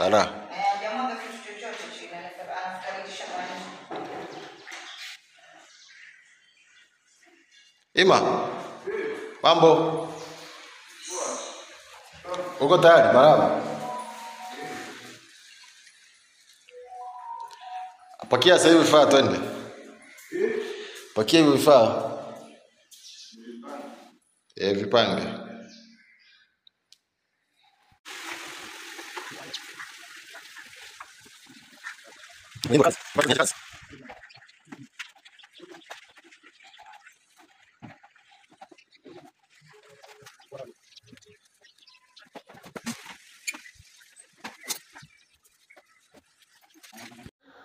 Ala. Ima. Mambo. Uko tayari marahaba? Pakia sasa hivi vifaa twende. Pakia hivi vifaa. Vipange.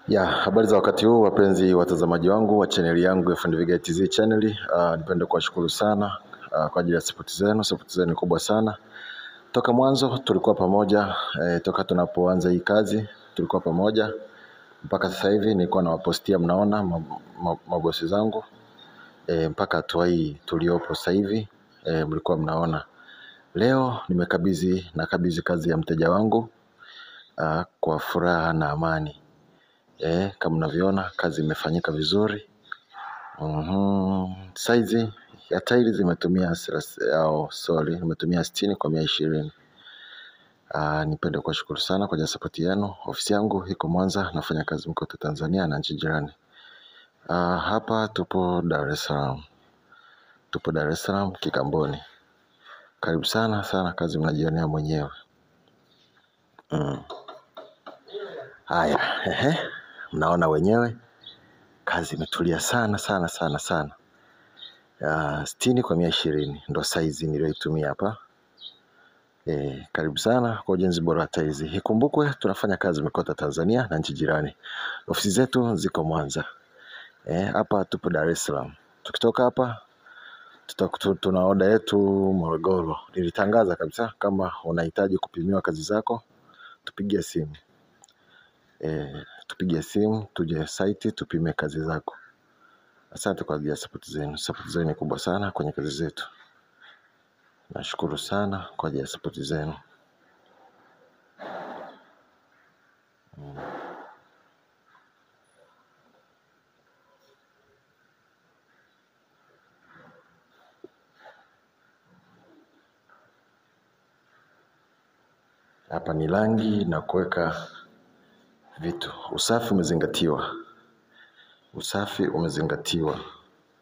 Ya, habari za wakati huu wapenzi watazamaji wangu wa channel yangu ya Fundi Vigae TZ channel. Nipende kuwashukuru sana kwa ajili ya support zenu. Support zenu ni kubwa sana. Toka mwanzo tulikuwa pamoja, toka tunapoanza hii kazi tulikuwa pamoja mpaka sasa hivi nilikuwa nawapostia, mnaona mabosi zangu mpaka hatua hii tuliopo sasa hivi, mlikuwa mnaona. Leo nimekabidhi nakabidhi kazi ya mteja wangu kwa furaha na amani. Kama mnavyoona kazi imefanyika vizuri. Size ya tiles imetumia nimetumia 60 kwa 120. Nipende kuwashukuru sana kwa support yenu. Ofisi yangu iko Mwanza, nafanya kazi mkoa Tanzania na nchi jirani. Hapa tupo Dar es Salaam. Tupo Dar es Salaam Kigamboni. Karibu sana sana, kazi mnajionea mwenyewe. Haya, mnaona wenyewe kazi imetulia sana sana sana sana. 60 kwa 120 ndo size niliyoitumia hapa. Karibu sana kwa ujenzi bora wa tiles. Ikumbukwe tunafanya kazi mikoa Tanzania na nchi jirani. Ofisi zetu ziko Mwanza. Hapa tupo Dar es Salaam. Tukitoka hapa tuna oda yetu Morogoro. Nilitangaza kabisa kama unahitaji kupimiwa kazi zako tupigie simu. Tupigie simu tuje site tupime kazi zako. Asante kwa ajili ya support zenu. Support zenu ni kubwa sana kwenye kazi zetu. Nashukuru sana kwa ajili ya support zenu. Hapa ni rangi na kuweka vitu. Usafi umezingatiwa. Usafi umezingatiwa.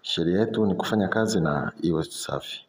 Sheria yetu ni kufanya kazi na iwe safi.